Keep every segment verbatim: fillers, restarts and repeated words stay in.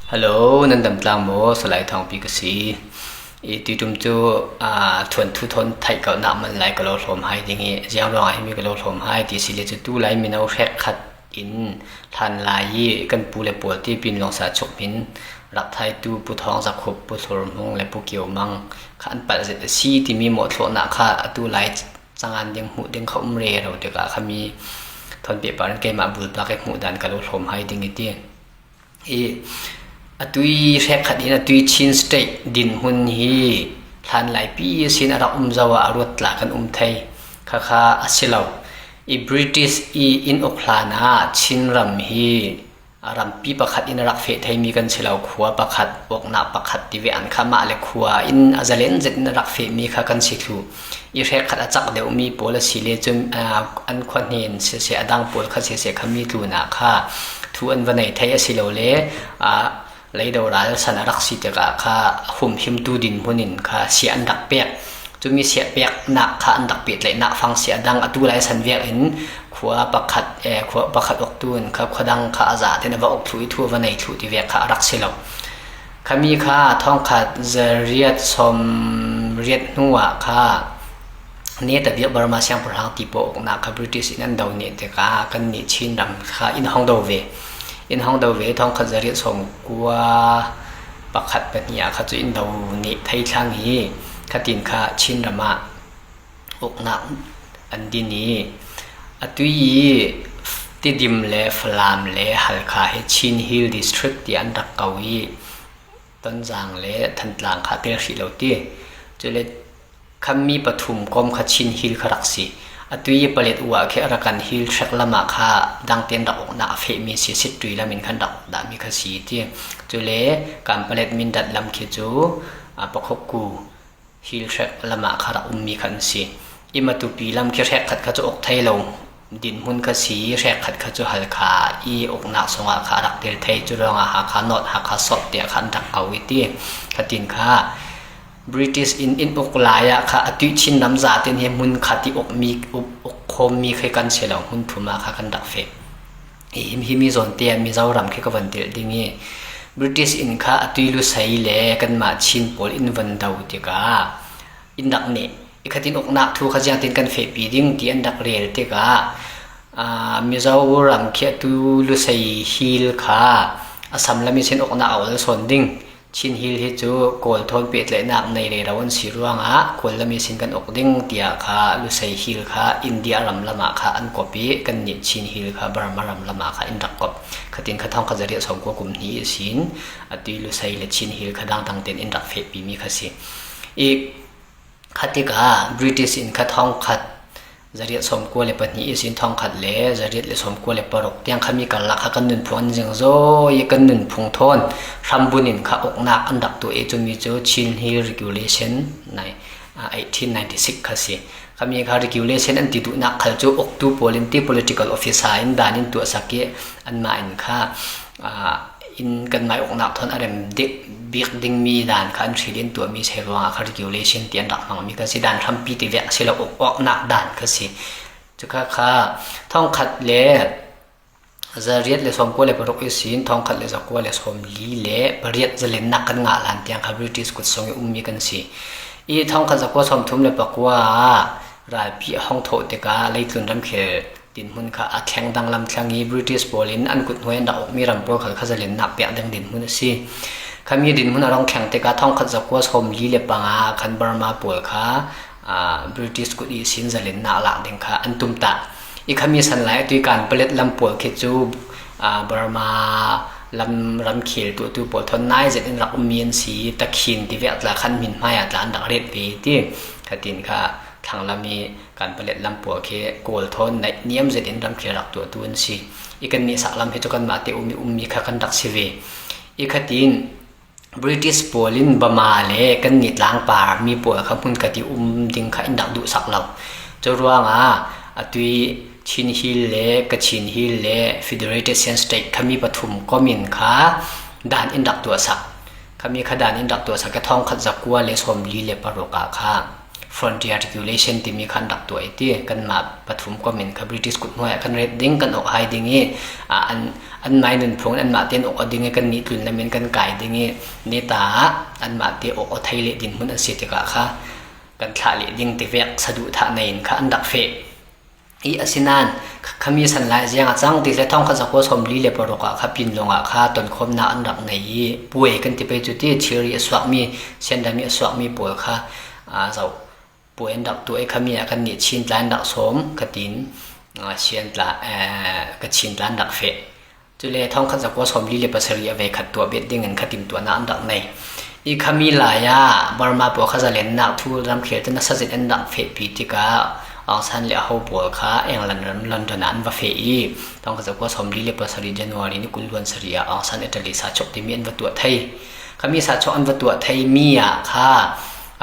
Hello, nan dam tlang maw? Salai Thawngpi ka si. I tuitum cu, aa, thuanthu thawn theih kalnak man lai ka lo hlawm hai ding i, ziang ruangah himi ka lo hlawm hai ti si le cu, tu lai mino hrekkhat in hlanlai i kan pu le pawl tipin Lawngsa chuk hmin rak thaitu Pu Thawng Zakhup, Pu Thlur Hmung le Pu Kio Mang kha an palh zet a si timi mawhthlawhnak kha atu lai cangan ding hmuh ding kha um rero tikah kha mi thawn pehpar in keimah bulpak i hmuh dan ka lo hlawm hai ding i ti. I atui hrekkhat in atui Chin State dinhmun hi hlanlaipi sin a rak um zo ah a ruat tla kan um thei kha kha a si lo. I British i in uk hlan ah Chin ram hi a rampi pakhat in a rak feh theimi kan si lo, khua pakhat, awknak pakhat ti ve an kha mah le khua in a zalen zet in a rak fehmi kha kan si thluh. I hrekkhat a cak deuhmi pawl a si le cun, aa, an khua hnen siseh, a dang pawl kha siseh kha mi tlunah kha thu an va nei thei a si lo le, aa, leido ral san a rak si tikah kha a humhimtu dinhmun in kha siah an rak pek. Cumi siah peknak kha an rak pehtlaihnak fang si a dang, atu lai san vek in khua pakhat, eh, khua pakhat awktu in kha khua dang kha a zah tein a va awk thluh i thu a va nei thluh ti vek kha a rak si lo. Khami kha thawngkhat zariat sawm riat hnu ah kha neta biak Burma siangpahrang ti pawl awknak kha British in an do nih tikah kannih Chin ram kha in hong do ve. In hong do ve, thawngkhat zariat sawm kua pakhat pahnih ah kha cu in do nih thei thlang i, khatin kha Chin ram ah uknak an din i, atui i Tidim le Falam le Halkha hi Chin Hill District ti an rak ko i, Tonzang le Thantlang kha tel hrih lo ti. Cule khammi pathum kawm kha Chin Hill kha rak si. Atui i Paletwa khi Arakan Hill hrek lamah kha dangte an rak uknak a fehmi si, Sittui lam in khan rak uk dahmi kha si ti. Cule Kanpalet Mindat lam khi cu, a, Pakhokku Hill hrek lamah kha rak ummi kha an si. I Matupi lam khi hrekkhat kha cu uk thei lo dinhmun kha si, hrekkhat kha cu Halkha i uknak sungah kha a rak tel thei. Cu ruangah Hakha North, Hakha South tiah kha an rak ko i ti. Khatin kha British in in uk lai ah kha atui Chin ram zaten hi hmun khat i ukmi, uk, uk khawmmi khi kan si lo, hmun thum ah kha kan rak feh. I him, himi zawn te ah Mizoram khi ka van telh ding i, British in kha atui Lusei le kanmah Chin pawl in van do tikah in rak nih. I khatin uknak thu kha ziangtin kan fehpi ding ti an rak rel tikah, aa, Mizoram khi atu Lusei Hill kha Assam lam i sin uknak a ol sawn ding. Chin Hill hi cu Kawl thawn pehtlaihnak nei rero an si ruangah Kawl lam i sin kan uk ding tiah kha Lusei Hill kha India ram lamah kha an kop i, kannih Chin Hill kha Burma ram lamah kha in rak kop. Khatin kha thawngkhat zariat sawm kua kum hnih i sin, atui Lusei le Chin Hill kha dangdang tein in rak fehpimi kha si. I kha tikah British in kha thawngkhat zariat sawm kua le pahnih ihsin thawngkhat le zariat le sawm kua le paruk tiang khami karlak kha kan nunphung an zing zaw i, kan nunphung thawn hrambun in kha uknak an rak tuah i, cumi cu Chin Hill Regulation nai, ah, eighteen ninety-six kha si. Khami kha regulation an ti duhnak khal cu uktu pawl in ti political officer in dan in tuahsak i, anmah in kha, ah, in kanmai uknak thawn a rem dih bik dingmi dan kha an hril in tuahmi si ruangah kha regulation ti an rak hmangmi kha si. Dan hrampi ti vek si lo, uk awknak dan kha si. Cu kha kha thawngkhat le zariat le sawm kua le paruk ihsin thawngkhat le zakua le sawm li le pariat zalennak kan ngah hlan tiang kha British kut sung i ummi kan si. I thawngkhat zakua sawm thum le pakua ah ralpi a hong thawh tikah leitlun ramkhel dinhmun kha a thleng danglam thlang i, British pawl in an kut hnuai an rak ukmi ram pawl khal kha zalennak piak ding dinhmun a si. Khami dinhmun a rung thleng tikah thawngkhat zakua sawm li le panga khan Burma pawl kha, aa, British kut ihsin zalennak lak ding kha an tumtah. I khami san lai atui Kanpalet lam pawl khi cu, aa, Burma lam ramkhel tuahtu pawl thawn nai zet in rak ummi an si. Takhin ti vek tla khan hmin hmai ah tla an rak ret ve ti. Khatin kha thlanglam i Kanpalet lam pawl khi Kawl thawn naih niam zet in ramkhel rak tuahtu an si. I kannih saklam hi cu kanmah te um i ummi kha kan rak si ve. I khatin British pawl in Burma le kannih tlangpar mi pawl kha hmun khat i um ding kha in rak duhsak lo. Cu ruangah atui Chin Hill le Kachin Hill le Federated Shan State khami pathum kom in kha dan in rak tuahsak. Khami kha dan in rak tuahsak i thawngkhat zakua le sawm li le paruk ah kha frontier regulation timi kha an rak tuah i ti, kanmah pathum kom in kha British kut hnuaiah kan ret ding, kan awk hai ding i, a, an, anmai nunphung in anmah te an awk ding i, kannih tlun lam in kan kai ding i, neta ah anmah te awk aw thei leh dinhmun an si tikah kha kan thlah leh ding ti vek saduhthah nei in kha an rak feh. I asinain kha-, khami san lai ziang a cang ti le thawngkhat zakua sawmli le paruk ah kha Pinlung ah kha tonkhawmnak an rak nei i, puai kan ti pei cu ti, thilri a suakmi, sianram i a suakmi pawl kha, aa, zoh puai an rak tuah i, khami ah kannih Chin tla an rak sawm, ka tin, aa, sian tla, aa, Kachin tla an rak feh. Cule thawngkhat zakua sawmli le pasarih a veikhat tuah bet dingin kha timtuahnak an rak nei. I khami lai ah Burma pawl kha zalennak thu ramkhel te nasa zet an rak fehpi tikah Aung San le a ho pawl kha England ram London ah an va feh i, thawngkhat zakua sawmli le pasarih January ni kul luan sarih ah Aung San Italy sachok timi an va tuah thei. Khami sachok an va tuah thei mi ah kha,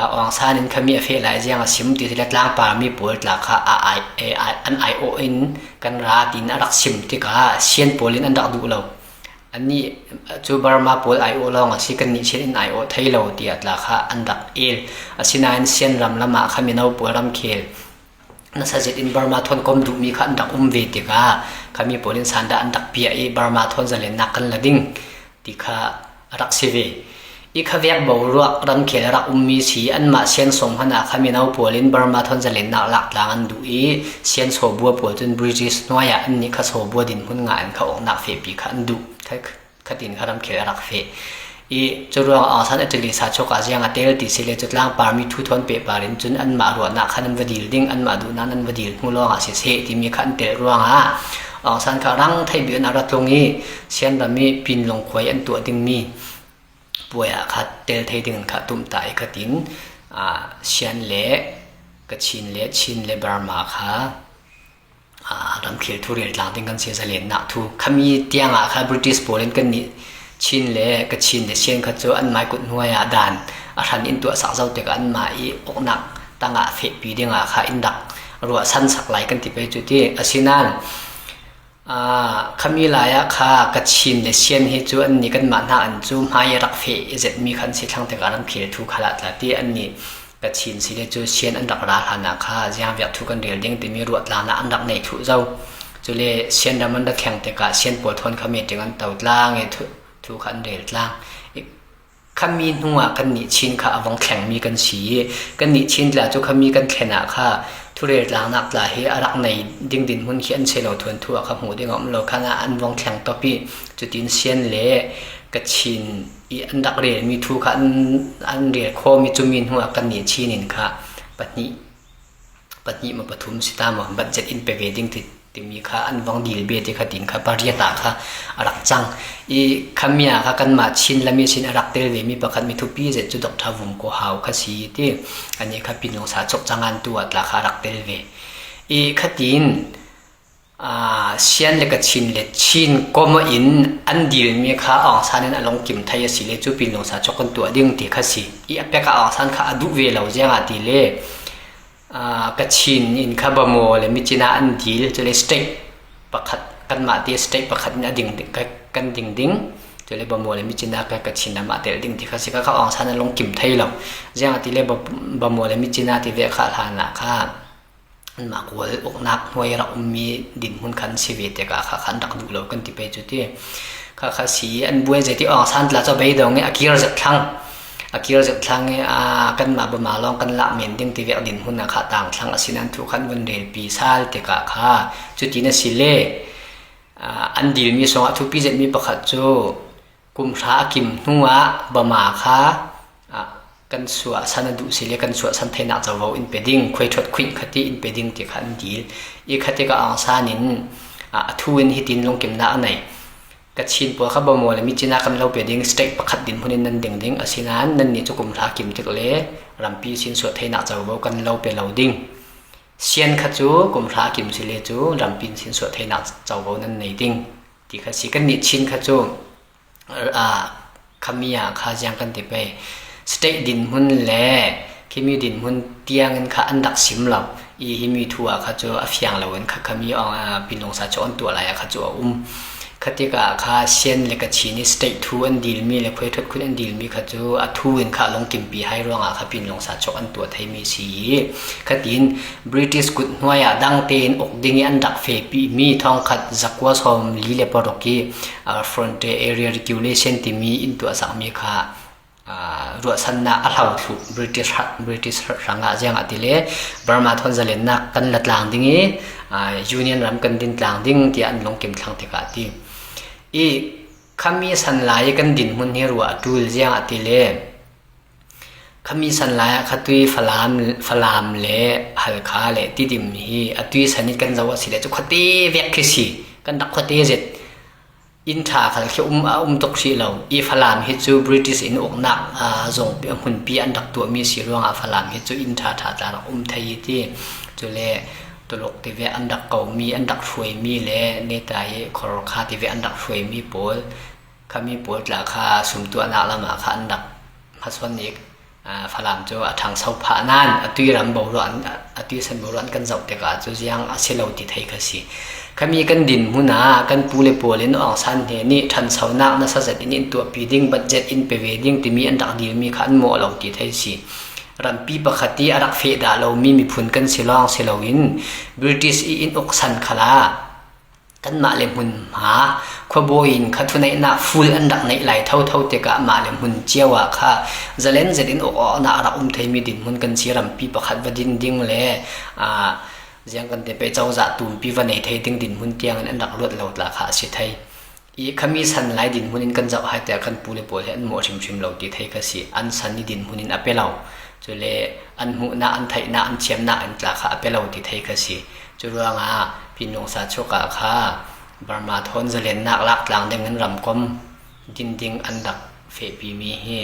a, Aung San in khami a feh lai ziang a sim ti le tlangpar mi pawl tla kha a ai, e, ai, an aiawh in kan ra tiin a rak sim tikah Sian pawl in an rak duh lo. Annih cu Burma pawl aiawh lawng a si, kannih Chin in aiawh thei lo tiah tla kha an rak el. Asinain Sian ram lam ah kha mino pawl ramkhel nasa zet in Burma thawn kom duhmi kha an rak um ve tikah khami pawl in sandah an rak piah i, Burma thawn zalennak kan la ding ti kha a rak si ve. I kha vek boruak ramkhel a rak ummi si, anmah Sian sung hmanh ah kha mino pawl in Burma thawn zalennak lak tlang an duh i, Sian sawbua pawl cun British hnuai ah annih kha sawbua dinhmun ngah in kha awknak fehpi kha an duh. Kha, khatin kha ramkhel a rak feh. I curuang Aung San Italy sachok ah ziang a tel ti si le cu tlangpar mi thu thawn pehpar in cun anmah ruahnak kha nan va dil ding, anmah duhnak nan va dil hnu lawng ah siseh timi kha an telh ruangah Aung San kha rang theih bik in a ra tlung i, Sian ram i Pinlung khuai an tuah dingmi puai ah kha tel thei dingin kha tumtah i khatin, aa, Sian le Kachin le Chin le Burma kha, aa, ramkhel thu rel tlang ding kan si zalennak thu. Khami tiang ah kha British pawl in kannih Chin le Kachin le Sian kha cu anmai kut hnuai ah dan a hran in tuahsak zo tikah anmah i awknak tangah fehpi dingah kha in rak ruahsan sak lai kan ti pei cu ti. Asinain, aa, khami lai ah kha Kachin le Sian hi cu annih kanmah hna in cu hmai a rak feh i zetmi kha an si thlang tikah ramkhel thu kha lah tla ti. Annih Kachin si le cu Sian an rak ra hlan ah kha ziangvek thu kan rel ding timi ruahtlangnak an rak nei thluh zo. Cule Sian ram an rak thleng tikah Sian pawl thawn kha meeting an to tlang i thu, thu kha an rel tlang. I khami hnu ah kannih Chin kha a vong thlengmi kan si i, kannih Chin tla cu khami kan thlen ah kha thurel tlangnak tla hi a rak nei ding dinhmun khi an si lo, thuanthu ah kha hmuh ding a um lo khan ah an vong thleng tawp i, cutin Sian le Kachin i an rak relmi thu kha an, an rel khawm i, cumi hnu ah kannih Chin in kha pahnih, pahnih maw pathum si ta maw, budget in pe ve ding ti, timi kha an vong dil ve ti kha tin kha pariat ah kha a rak cang. I khami ah kha kanmah Chin lam i sin a rak tel ve mi pakhat mi thupi zet cu Doctor Vum Ko Hau kha si ti. Anih kha Pinlung sachok cang an tu ah tla kha a rak tel ve. I khatin, aa, Sian le Kachin le Chin kom in an dil mi kha Aung San in a lungkim thei a si le cu Pinlung sachok kan tuah ding ti kha si. I a pek ah Aung San kha a duh ve lo ziang ah ti le, aa, Kachin in kha Bamo le Myitkyina an dil, cule state pakhat, kanmah te state pakhat in a ding, ka, kan ding ding. Cule Bamo le Myitkyina kha Kachin lam ah tel ding ti kha si kha, kha Aung San a lungkim thei lo. Ziang ah ti le Ba-, Bamo le Myitkyina ti ve kha hlan ah kha anmah kual uknak hnuai rak ummi dinhmun kha an si ve tikah kha, kha an rak duh lo kan ti pei cu ti. Kha, kha si an buai zet i Aung San tla cu a beidong i a kir zet thlang. A kir zet thlang i, aa, kanmah Bama lawng kan lak men ding ti vek dinhmun ah kha tang thlang, asinain thu kha an vun relpi sal tikah kha cutin a si le, aa, an dilmi sungah thupi zetmi pakhat cu kum hra a kim hnu ah Bama kha, aa, kan suahsan a duh si le kan suahsan theinak covo in pe ding, khuaithuat khuih kha ti in pe ding ti kha an dil. I kha tikah Aung San in, aa, a thu in hitin lungkimnak a nei. Kachin pawl kha Bamo le Myitkyina kan lo pe ding, state pakhat dinhmun in nan ding ding, asinain nannih cu kum hra kim tik le rampi sinsuah theinak covo kan lo pe lo ding. Sian kha cu kum hra kim si le cu rampi in sinsuah theinak covo nan nei ding ti kha si. Kannih Chin kha cu, aa, khami ah kha ziang kan ti pei. State dinhmun le khimi dinhmun tiang in kha an rak sim lo. I himi thu ah kha cu a fiang lo in kha khami, aa, Pinlung sachok an tuah lai ah kha cu a um. Khatikah kha Shan le Kachin i state thu an dilmi le khuaithot khun an dilmi kha cu a thu in kha a lungkimpi hai ruangah kha Pinlung sa chok an tuah theimi si i khatin British kut hnuai ah dang tein uk ding i an rak fehpimi thongkhat zakua sawmli le paruk i, aa, Frontier Area Regulation timi in tuahsakmi kha aa, ruahsannak a hlo thluh British, British hrangah ziangahtile Burma thawn zalennak kan la tlang ding i, aa, Union ram kan din tlang ding tiah an lungkim thlang tikah a ti. I khami san lai i kan dinhmun hi ruah a ṭul ziangahtile khami san lai ah kha tui Falam, Falam le Halkha le Tidim hi a tui san i kan zoh a si le cu khuate vek khi si, kan rak khuate zet. Inn ṭha khal khi um, a um tuk hrih lo. I Falam hi cu British in uknak, aa, zong hmunpi an rak tuahmi si ruangah Falam hi cu inn ṭha ṭha tla rak um thei i ti. Cule Tuluk tivek an rak komi, an rak hruaimi le Netai, Khorkha tivek an rak hruaimi pawl, khami pawl tla kha sumtuahnak lamah kha an rak hmasuan i, aa, Falam cu a ṭhangso phah nain a tui ram boruah an, a tui san boruah an kan zoh tikah cu ziang a si lo ti thei kha si. Khami kan dinhmun ah kan pu le pawl in Aung San hnen ih ṭhansonak nasa zet in in tuahpi ding, budget in pe ve ding timi an rak dilmi kha an mawh lo ti thei si. Rampi pakhat ih a rak feh dah lomi miphun kan si lawng si loin British ih in uksan khalah kanmah le hmunhma khuabawi in kha thuneihnak full an rak neih lai thotho tikah mah le hmun cio ah kha zalen zet in uk awknak a rak um theimi dinhmun kan si. Rampi pakhat va din ding le, aa, ziang kan ti pei cozah tumpi va nei thei ding dinhmun tiangin an rak luat lo tla kha a si thei. I khami san lai dinhmun in kan zoh hai tiah kan pu le pawl hi an mawh hrimhrim lo ti thei kha si. An san i dinhmun in a pe lo. Cule an hmuhnak, an theihnak, an thiamnak in tla kha a pe lo ti thei kha si. Cu ruangah Pinlung sa chuk ah kha Burma thawn zalennak lak tlang dingin ramkom din ding an rak fehpimi hi,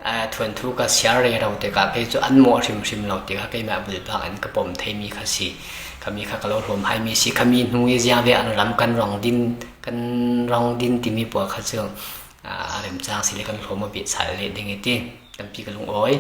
aa, thuanthu ka siar rero tikah kei cu an mawh hrimhrim lo ti kha keimah bulpak in ka pom theimi kha si. Khami kha ka lo hrawm haimi si. Khami hnu i ziangvek an ram kan rong din, kan rong din timi pawl kha cu, aa, a remcang si le kan hrawm aw bit sal leh ding i ti. Tampi ka lungawi.